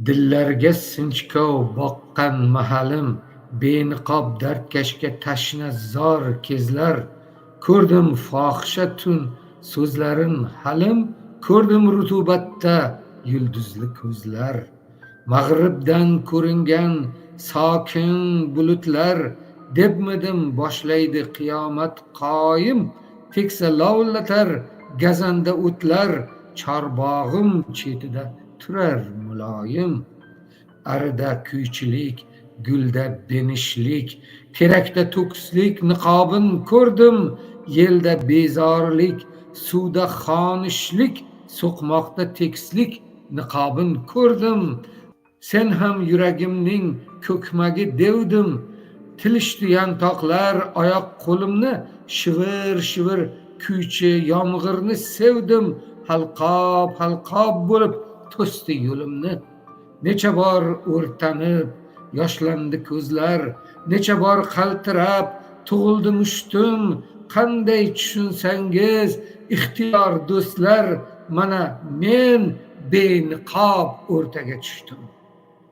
Dillarga sinchkov boqqan mahalim, beniqob dardkashga tashna zor kezlar. Ko'rdim fohisha tun so'zlarin halim, ko'rdim rutubatda yulduzli ko'zlar. Mag'ribdan ko'ringan sokin bulutlar, debmidim boshlaydi qiyomat qoyim. Teksa lovillatar gazanda o'tlar, chorbog'im chetida turar muloyim. Arida kuychilik, gulda benishlik, terakda to'kislik niqobin ko'rdim. Yelda bezorilik, suvda xonishlik, so'qmoqda tekislik niqobin ko'rdim. Sen ham yuragimning ko'kmagi devdim. Tilishdi yantoqlar oyoq qo'limni, shivir shivir kuychi yomg'irni sevdim. Halqob halqob bo'lib to'sdi yo'limni. Necha bor o'rtanib yoshlandi ko'zlar, necha bor qaltirab tug'ildi mushtum. Qanday tushunsangiz ixtiyor, do'stlar, mana men beniqob o'rtaga tushdim.